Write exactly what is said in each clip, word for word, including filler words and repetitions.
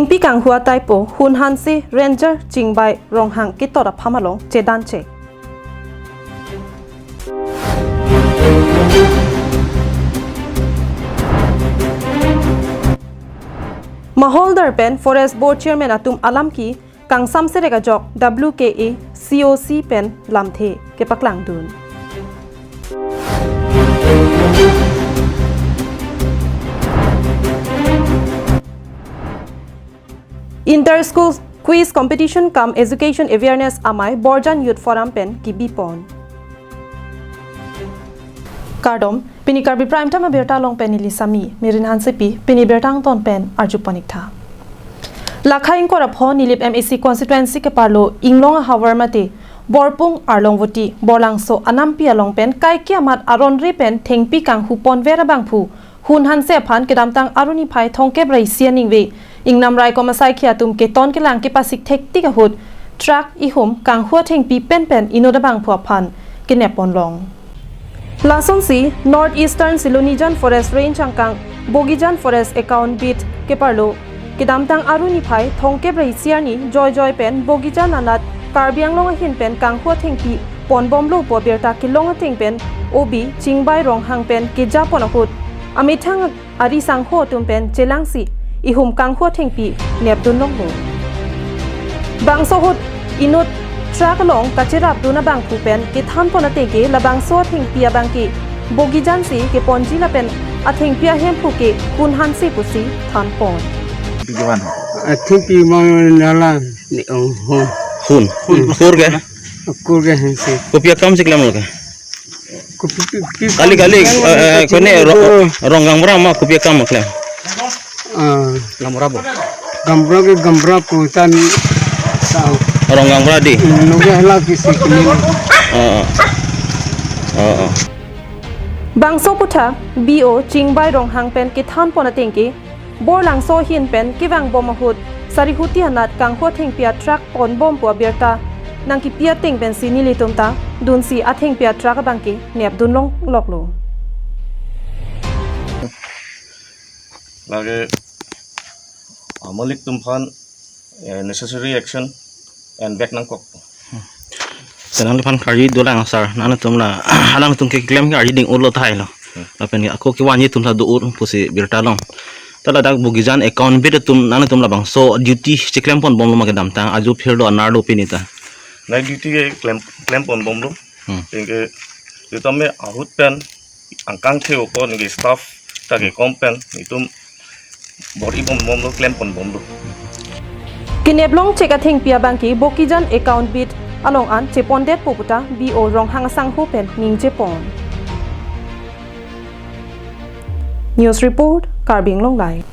Pi kanghu a-type-o Hun Hanse Ranger Chingbai Ronghang ketot apham along chedan chek. Maholdar pen Forest Board Chairman atum alam ke kangsam serek ajok W K A C O C pen lamthe kepaklangdun. Inter School Quiz Competition cum Education Awareness amei Borjan Youth Forum pen kebipon. Kardom, pini Karbi Prime Time abirta along pen neli Sami Mirin Hansepi, pini birta angton pen arjupon ik tha. Lakha ingkoi ra pho Nilip M A C constituency keparlo Inglong ahavar mate Borpung Arlongvoti Borlangso anampi along pen kaike amat aron re pen thengpi kanghu ponver abangphu Hun Hanse aphan kedamtang arni phai thomkep ra isi aningve ingnam raikom asaikhi atum keton kelang kepasik thektik ahut truck ihum kanghu athengpi penpen inut abangphu aphan kenep ponlong. Lasonsi North Eastern Silonijan Forest Range angkang Bogijan Forest Account Beat keparlo kedamtang arni phai thomkep ra isi arni joijoi pen Bogijan anat Karbi Anglong ahin pen kanghu athengpi ponbomlo pu abirta kelong ateng pen O B Chingbai Ronghang pen kejapon ahut amethang ari sangho atum pen chelangsi ihum kanghu athengpi nepdun longlo. Bangso ahut inut truck along kacherapdun abangphu pen kethanpon ateng ke labangso athengpi abangke Bogijan si keponji lapen athengpi ahemphu ke Hun Hanse pusi thanpon. Athengpi mang nala ni ong hon. Hun. Hun. Kur ke? Kur ke Hanse. Kopi akam si klemlo ke? Kopi pi, pi, Kali kali, eh, eh, kone ro-, Ronggambra ma kopi akam ma klem? Ah. Gamra bo. Gamra ke gamra ko tan sa. Ronggambra di. Noge hala kisi kini. Oh, oh. Oh, oh. Bangso aputhak B O Chingbai Ronghang pen kethanpon ateng ke Borlangso ahin pen kevangbom ahut Sarihuti anat kanghu athengpi a-truck ponbom pu abirta nangkepi ateng pensi nelitum ta dunsi athengpi a-truck abangke nepdun longloklo. Lake amalik tum aphan, eh, necessary action and back nangkok. Te nangliphan karju dolang sir, nangtum la, nangtum keklem ke arju ding ulo tahai lo. Hmm. Lapen ako kevanji atum ta do-ur pusi birta long. Ta ladak Bogijan Account Beat atum nangtum labangso duty cheklem ponbomlo ma kedamtang, ajo phirlo anerlo pini ta? Night duty ke klem, klem ponbomlo. Hmm. Anke, tame ahut pen angkang theo ko neke staff ta kekom pen itum bor-i ponbomlo, klem ponbomlo. Kenep longchek athengpi abangke Bogijan Account Beat along an chepondetpo puta B O Ronghang asangho pen ningjepon. News report, Karbi Anglong Live.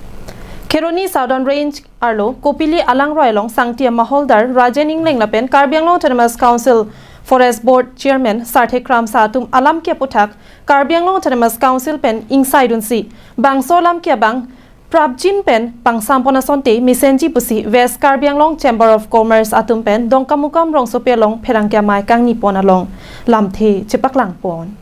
Kheroni Southern Range arlo Kopili alangroi along sangti amaholdar Rajen Engleng lapen Karbi Anglong Autonomous Council Forest Board Chairman Sarthe Kramsa atum alam ke aputhak Karbi Anglong Autonomous Council pen ingsaidunsi bangso alam ke abang prapjin pen pangsampon asonte mesenji pusi West Karbi Anglong Chamber of Commerce atum pen Dongkamukam rongsopi along pherangke amei kangnipon along lamthe chepaklangpon.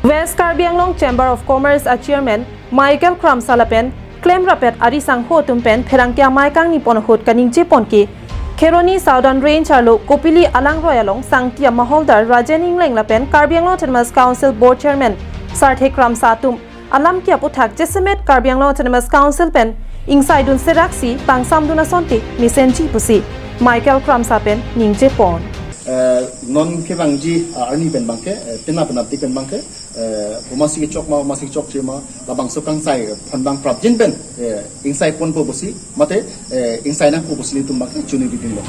West Karbi Anglong Chamber of Commerce a-Chairman Michael Kramsa lapen klemrapet ari sangho atum pen pherangke amei kangnipon ahut kaningjepon ke Kheroni Southern Range arlo Kopili alangroi along sangti amaholdar Rajen Engleng lapen Karbi Anglong Autonomous Council Board Chairman Sarthe Kramsa atum alam ke aputhak jasemet Karbi Anglong Autonomous Council pen ingsaidun seraksi pangsamdun asonte mesenji pusi Michael Kramsa pen ningjepon. Eh, non kevangji, ah, arni pen abangke, eh, penap penapdik pen abangke, eh, humasi kechok ma, humasi kechokche ma, labangso kangsai, eh, phan abang prapjin pen, eh, ingsaiponpo pusi, mate, eh, ingsai nangpo pusi nelitum abangke chunibiding lo.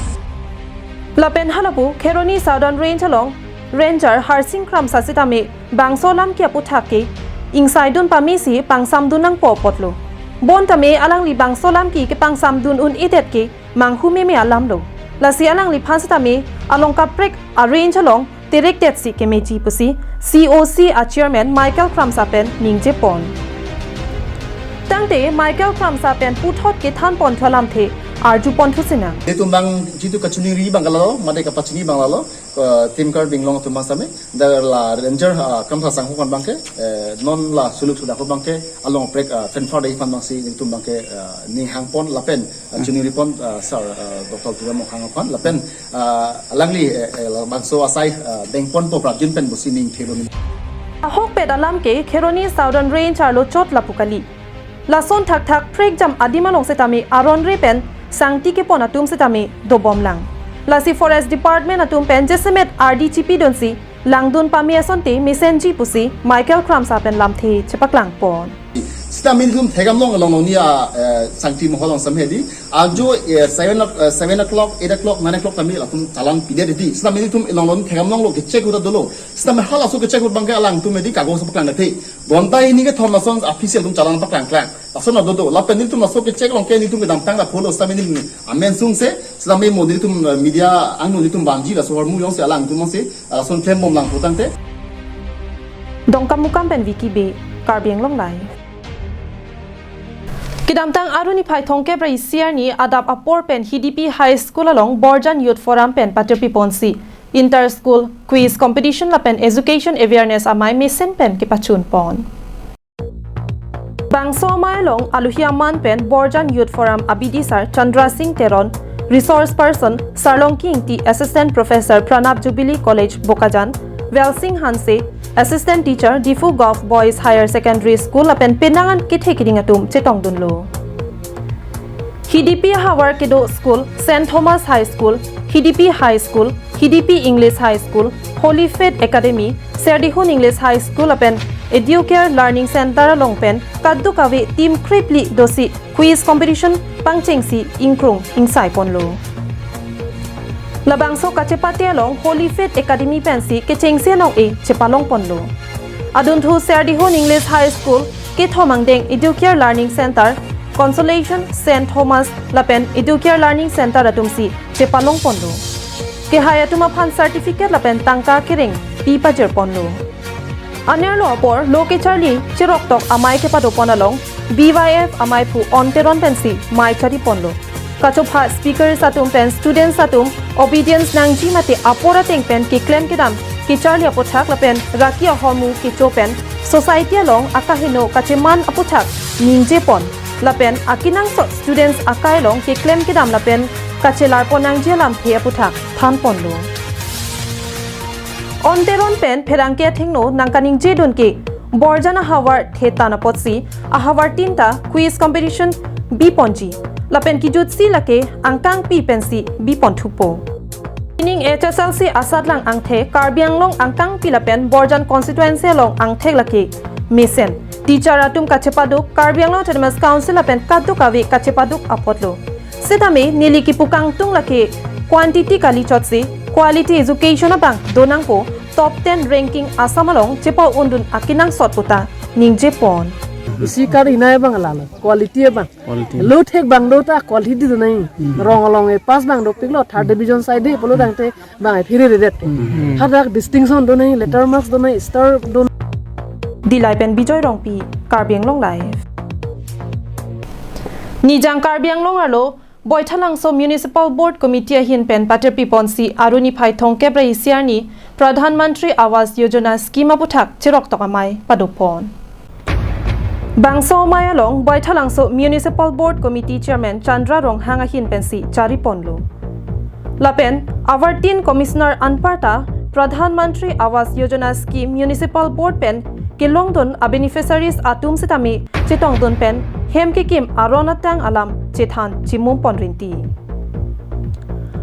Lapen halapu Kheroni Southern Range along Ranger Harsing Kramsa sitame bangso alam ke aputhak ke ingsaidun pamesi pangsamdun nangpo apotlo. Bon tame alangli bangso alam ke kepangsamdun un-edet ke manghu meme alam lo. Lasi alangliphan sitame along kaprek a-range along terekdetsi kemeji pusi C O C a-Chairman Michael Kramsa pen ningjepon. Tangte Michael Kramsa pen puthot kethanponthu alamthe arjupon thusinang. Netum abang jitu kachiningri abang ke lalo, mate kapachini abang lalo, eh, Team Karbi Anglong atum abang sitame, dak la ranger, ah, Kramsa Sangho aphan abangke, eh, non la suluk sudak aphan abangke, along prek, ah, fanfare day aphan abangsi netum abangke, ah, ning hangpon lapen, ah, chiningripon, ah, sir, ah, Doctor Tuliram Ronghang aphan lapen, ah, alangli, eh, eh, labangso asai, ah, dengponpo prapjin pen pusi ning thelo ni. Ahokpet alam ke Kheroni Southern Range arlo chot lapu kali. Lason thakthak prekjam adim along setame aron re pen sangti kepon atum setame dobomlang. Lasi Forest Department atum pen jasemet ardi chipidunsi langdun pame asonte mesenji pusi Michael Kramsa pen lamthe chepaklangpon. Sitame netum thekdamlong along along ni a, eh, sangti mohol along sitame hedi. Ajo, eh, seven o'clock, eh, seven o'clock, eight o'clock, nine o'clock tame latum challan pidet hedi. Sitame netum along along ni thekdamlonglo, kechek ahut ta dolo. Sitame halaso kechek ahut abangke alangtum hedi kagos paklang kate. Ghonta hini kethom lason official atum challan paklangklang. Lason ta dodo. Lapen netum laso kechek along ke netum kedamtang ta pholo sitame netum amen sungse. Sitame mo netum, eh, media angno netum vanji laso ahormu jongsi alangtum jongsi, ah, lason klembomlang putangte. Dongkamukam pen Vicky Bey, Karbi Anglong Live. Kedamtang Arni phai thomkep ra isi arni adap apor pen Hidipi High School along Borjan Youth Forum pen patirpiponsi Inter School Quiz Competition lapen Education Awareness amei mesen pen kepachunpon. Bangso amei along aluhi aman pen Borjan Youth Forum abidi sar Chandra Singh Teron, Resource Person Sarlongki Ingti, Assistant Professor Pranab Jubilee College Bokajan, Velsing Hanse, Assistant Teacher Diphu Govt Boys Higher Secondary School lapen penang an kethe keding atum chetongdunlo. Hidipi ahavar kedo school, Saint Thomas High School, Hidipi High School, Hidipi English High School, Holy Faith Academy, Serdihun English High School lapen Educare Learning Center along pen kadokave team krepli dosi quiz competition pangchengsi ingkrung ingsaiponlo. Labangso kachepate along Holy Faith Academy pensi kechengsi anong-e chepalongponlo. Adunthu Serdihun English High School kethom angdeng Educare Learning Center, Consolation Saint Thomas lapen Educare Learning Center atumsi chepalongponlo. Kehai atum aphan certificate lapen tangka kereng pi pajirponlo. Anerlo apor lo kecharli cheroktok amei kepadopon along B Y F ameiphu On Teron pensi mei chariponlo. Kachopha speakers atum pen students atum obedience nangji mate apor ateng pen keklem kedam kecharli aputhak lapen raki ahormu kecho pen society along akaheno kacheman aputhak ningjepon lapen akenangsot students akai along keklem kedam lapen kachelarpon nangji alamthe aputhak thanponlo. On Teron pen pherangke athengno nangkaningjedun ke Borjan ahavar thetan apotsi ahavartin ta quiz competition biponji lapen kijutsi lake angkangpi pensi biponthupo. Ining H S L C asatlang angthek Karbi Anglong angkangpi lapen Borjan constituency along angthek lake mesen. Teacher atum kachepaduk, Karbi Anglong Autonomous Council lapen kadokave kachepaduk apotlo. Setame neli kipu kangtung lake quantity kali chotsi quality education abang donangpo, top ten ranking Assam along chepa-undun akenangsot puta ningjepon. Isi kar inai abang lalo, quality abang. Quality. Lo thek abang do ta quality donai. Hmm. Rong along e pass abang dopiklo, third division side de pulo tangte abang e phiri redet. Hmm. Hadak distinction donai, letter marks donai, star donai. Dillai pen Bijoy Rongpi, Karbi Anglong Live. Nijang Karbi Anglong arlo Baithalangso Municipal Board Committee ahin pen patirpiponsi Arni phai thomkep ra isi arni Pradhan Mantri Awas Yojana scheme aputhak cheroktok amei padopon. Bangso amei along Baithalangso Municipal Board Committee Chairman Chandra Ronghang ahin pensi chariponlo. Lapen ahavartin Commissioner anparta Pradhan Mantri Awas Yojana scheme Municipal Board pen kelongdun abeneficiaries atum setame chetongdun pen hem kekim aron atang alam chethan chimum pon rinti.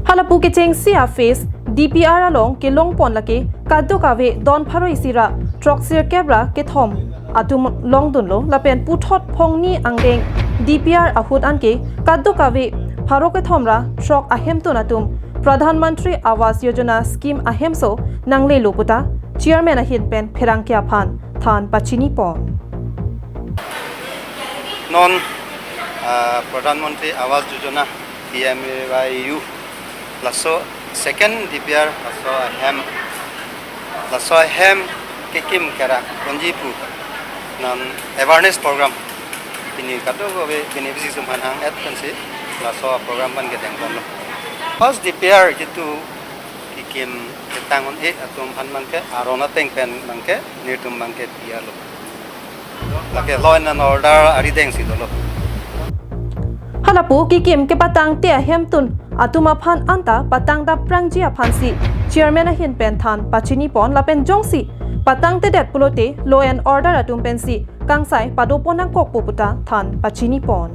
Halapu kechengsi aphase D P R along kelongpon lake kadokave don pharo isi ra throksirkep ra kethom atum longdunlo lapen puthot phongni angdeng D P R ahut anke kadokave pharo kethom ra throk ahemtun atum Pradhan Mantri Awas Yojana scheme ahemso nanglelo puta Chairman ahin pen pherangke aphan than pachinipon. Non, ah, Pradhan Mantri Awas Yojana, P M A Y U, laso second D P R, laso ahem, laso ahem kekim kerak ponji pu non awareness program pini kadokave beneficiaries atum aphan hang-et pensi Laso program abang kedeng ponlo. First D P R jitu kekim ketang un-e atum aphan abangke aron ateng pen abangke nelitum abangke P R lo. Lake law and order arideng si dolo. Halapu kekim kepatangte ahemtun atum aphan anta patang dap prangji aphansi chairman ahin pen than pachini pon lapen jongsi patangtedet pulote law and order atum pensi kangsai padopon nangkokpo puta than pachini pon.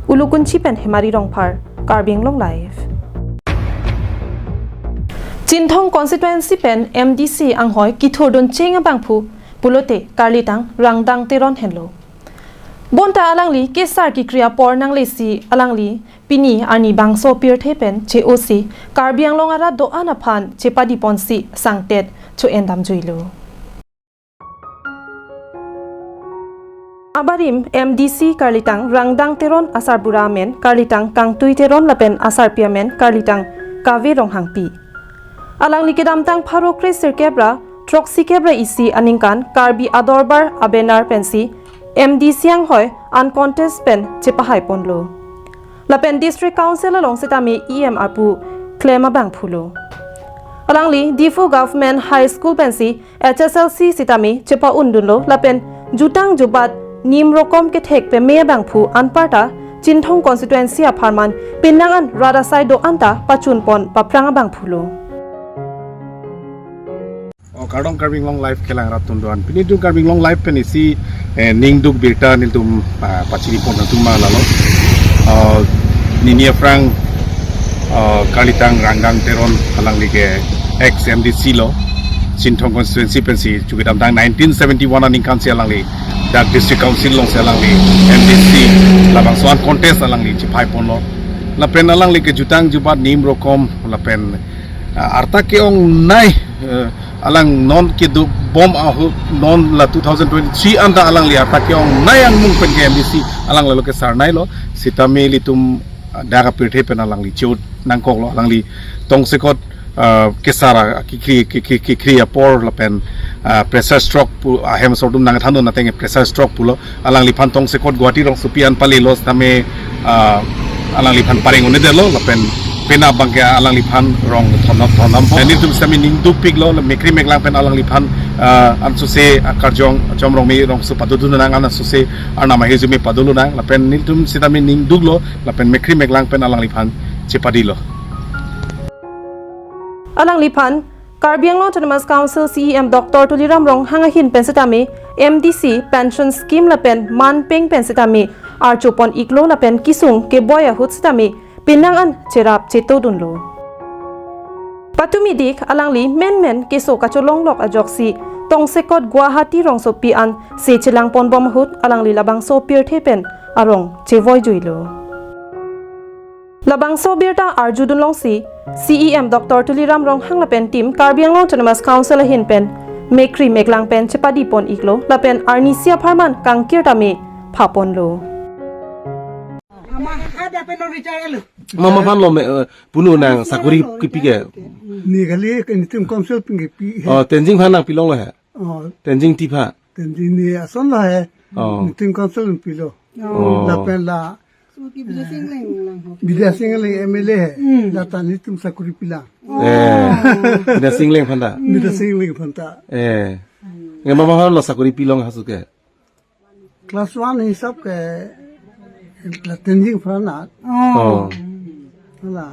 Ulukunchi pen Hemari Rongphar, Karbi Anglong Live. Chinthong constituency pen M D C anghoi kithurdun cheng abangphu pulote karlitang Rangdang Teron henlo. Bonta alangli kesar kekri apor nanglesi alangli pini arni bangso pirthe pen che-osi Karbi Anglong arat do-an aphan chepadi ponsi sangtet cho-en damjuilo. Abarim M D C karlitang Rangdang Teron, asarbura amen karlitang Kangtui Teron lapen asarpi amen karlitang Kave Ronghangpi. Alangli kedamtang pharo kre sirkep ra throksikep ra isi aningkan Karbi Adorbar a-banner pensi M D C anghoi uncontest pen chepahai ponlo. Lapen District Council along sitame E M apu klem abangphulo. Alangli Diphu Government High School pensi H S L C sitame chepa-undunlo lapen jutang jubat nim rokom kethek peme abangphu anparta Chinthong constituency apharman penang an rat asai do-an ta pachun pon paprang abangphulo. Oh, kardom Karbi Anglong Live kelang rat atum do-an. Pini nelitum Karbi Anglong Live pen isi, eh, ningduk birta nelitum, ah, pachini pon atum ma lalo. Oh, nini aphrang, oh, karlitang Rangdang Teron alangli ke ex M D C lo. Chinthong constituency pensi chukedamtang nineteen seventy-one aningkan si alangli dak District Council alongsi alangli M D C labangso uncontest alangli chepahai ponlo. Lapen alangli ke jutang jubat nim rokom lapen, ah, arta ke-ongnei, eh, alang non kedobom ahut non la two thousand twenty-three anta alangli arta ke-ongnei angmung pen ke M D C alang lalo kesar neilo sitame ilitum, ah, dak apirthe pen alangli chot nangkoklo alangli tongsekot, ah, kesar a-, kekri, ke-, ke-, kekri apor lapen, ah, pressure stroke pu ahem asor atum nangthandun ateng pressure stroke pulo. Alangliphan tongsekot Guwahati rongsopi an palelo sitame, ah, alangliphan pareng un-edetlo lapen penap abangke alangliphan rong thondam thondam. Nelitum sitame ningdukpiklo, mekkri meklang pen alangliphan, ah, ansose, ah, Karjong Chomrongme rongso padodun nang, ansose Arnam ahirjume padolo nang lapen nelitum sitame ningduklo lapen mekkri meklang pen alangliphan chepadilo. Alangliphan Karbi Anglong Autonomous Council C E M Doctor Tuliram Ronghang ahin pen sitame M D C pension scheme lapen manpeng pen sitame archopon iklo lapen kesung keboi ahut sitame penang an cherap chetodunlo. Patumi dik alangli menmen keso kacholonglok ajoksi tongsekot Guwahati rongsopi an se chelang ponbom ahut alangli labangso pirthe pen arong chevoijuilo. Labangso birta arjudun longsi C E M Doctor Tuliram Ronghang lapen team Karbi Anglong Autonomous Council ahin pen mekkri meklang pen chepadi pon iklo lapen arnisi apharman kangkir tame phaponlo. Ama hada pen retire lo. Mama aphan lo me, eh, punu nang sakori kipi ke? Ne kali ke nelitum council pen kepi he. Oh, Tenzing aphan nangpilonglo he. Oh. Tenzing Tipa. Tenzing ne asonlo he. Oh. Nelitum council pen pilo. Oh. Lapen la Bidya Sing Engleng lang ho. Bidya Sing Engleng M L A he. Hmm. Lata nelitum sakori pilang. Oh. Eh. Bidya Sing Engleng aphan ta. Bidya Sing Engleng aphan ta. Eh. Nge mama aphan lo sakori pilong hasu ke? Class one hisap ke la Tenzing aphan na. Oh. Oh. La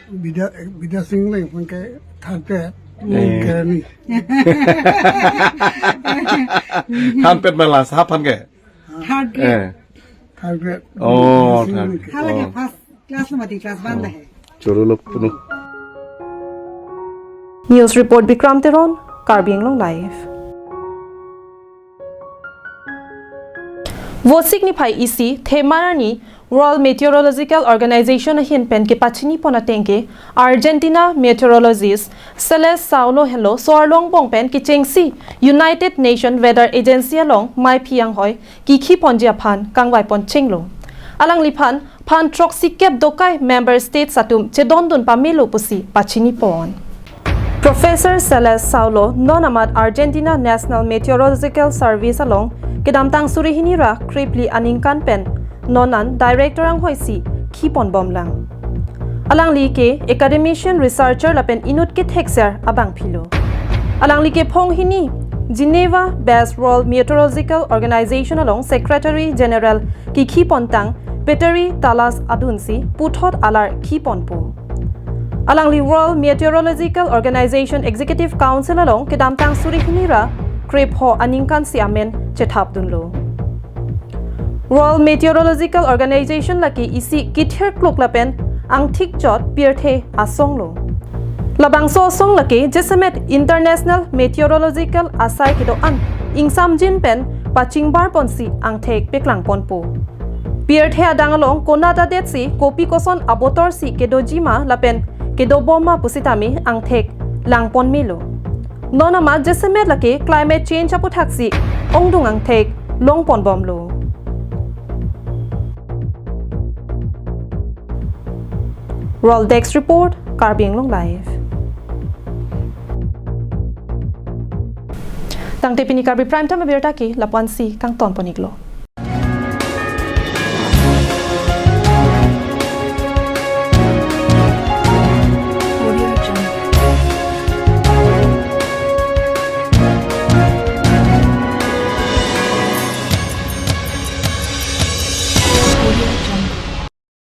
Bidya, Bidya Sing Engleng aphan ke third grade. Eh. Kerani. Third grade ma la sa aphan ke? Third grade. Eh. Third grade. Oh, Bidya Sing third Engleng. Grade. Hala ke oh. First class lo mati class one la he. Choro lo punu. News report Bikram Teron, Karbi Anglong Live. Vosik niphai isi Themar arni World Meteorological Organization ahin pen kepachini pon ateng ke Argentina meteorologist Celeste Saulo henlo so-arlo angbong pen kechengsi United Nation Weather Agency along maiphi anghoi kikhi ponji aphan kangvai pon chenglo. Alangliphan phan throksi kep dokai member states atum chedondun pamelo pusi pachini pon. Professor Celeste Saulo non amat Argentina National Meteorological Service along kedamtang suri hini ra krepli aningkan pen non an director anghoi si khipon bomlang. Alangli ke academician, researcher lapen inut kethekser abangphi lo. Alangli ke phonghini Geneva based World Meteorological Organization along Secretary General kikhipontang Petteri Talas adunsi puthot alar khiponpo. Alangli World Meteorological Organization Executive Council along kedamtang suri hini ra krepho aningkan si amen chethapdunlo. World Meteorological Organization lake isi kithir kluk lapen angthik chot pirthe asong lo. Labangso asong lake jasemet International Meteorological asai kedo-an ingsamjin pen pachingbar ponsi angthek peklangponpo. Pirthe adang along konat adet si kopi koson abotor si kedoji ma lapen kedobom ma pusitame angthek langpon melo. Non amat jasemet lake climate change aputhak si ongdung angthek longpon bomlo. World Desk Report, Karbi Anglong Live. Tangte pini Karbi Prime Time abirta ke lapu-an si kangton pon-iklo.